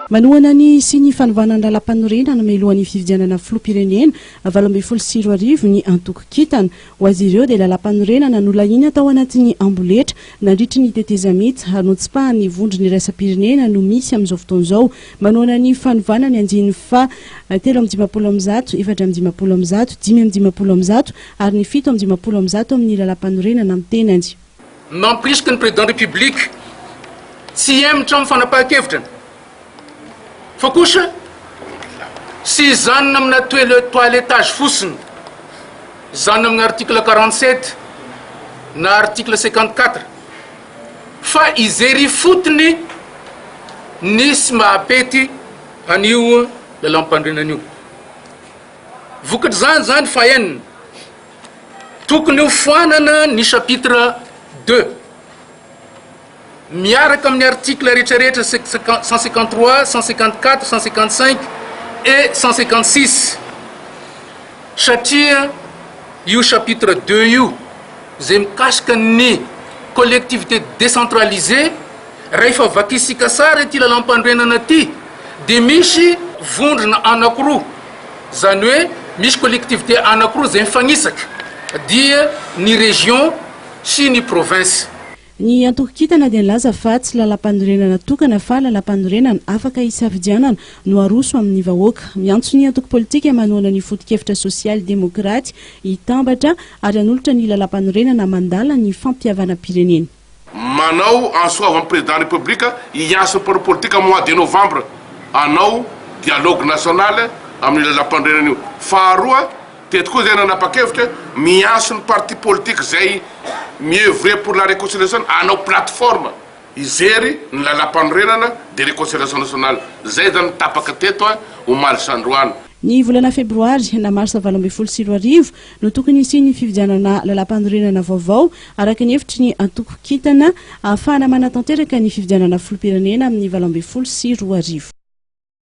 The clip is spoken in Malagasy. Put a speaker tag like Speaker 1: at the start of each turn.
Speaker 1: Manohana ny hisian'ny fanovana ny lalàmpanorenana mialohan'ny fifidianana filoham-pirenena 2018 ny antoko Kintana. Ho azy ireo dia lalàmpanorenana nolaniana tao anatin'ny amboletra nandritry ny tetezamita ary notsipahan'ny vondrona iraisam-pirenena no misy amin'izao fotoana izao. Manohana ny fanovana ny andininy faha 153, 154, 155 ary ny 157 amin'ny lalàmpanorenana ny tenany.
Speaker 2: Mampirisika ny Président République tsy hihemotra amin'ny fanapahan-kevitrany fa kosa tsy hijanona amina toilettage fotsiny, hijanona amin'ny article 47 na article 54 fa hijery ifotony ny sy mahapety an'io lalàmpanorenana io. Vokatr'izany izany fahenina, tokony ho foanana ny chapitre deux miaraka amin'ny article rehetrarehetra 153, 154, 155 et 156 satria io chapitre deux io izay mikasika ny collectivité décentralisée rahefa vakisika sary ity lalampanorenana ity dia misy vondrona anakiroa izany hoe misy collectivité anakiroa izay mifanisaka dia ny région sy ny province.
Speaker 1: Ny antoko Kintana dia nilaza fa tsy lalampanorenana tokana fa lalampanorenana afaka hisafidianana no aroso amin'ny vahoaka. Miantso ny antoko politika manohana ny foto-kevitra sosialy demokraty hitambatra ary hanolotra ny lalampanorenana mandala ny fampihavanam-pirenena.
Speaker 3: Manao antso avo amin'ny Président République hiantso ny mpanao politika mois de novembre hanao dialogue national amin'io lalampanorenana io. Faharoa, Teto koa izay nanapa-kevitra miantso ny parti politique izay mi-oeuvrer pour la reconciliation hanao plateforme hijery ny lalampanorenana de reconciliation nationale. Izay izany no tapaka teto omaly sy androany.
Speaker 1: Ny volana febroary na marsa 2018 no tokony hisian'ny fifidianana lalampanorenana vaovao araka ny hevitry ny antoko Kintana ahafahana manatanteraka ny fifidianana filoham-pirenena amin'ny 2018.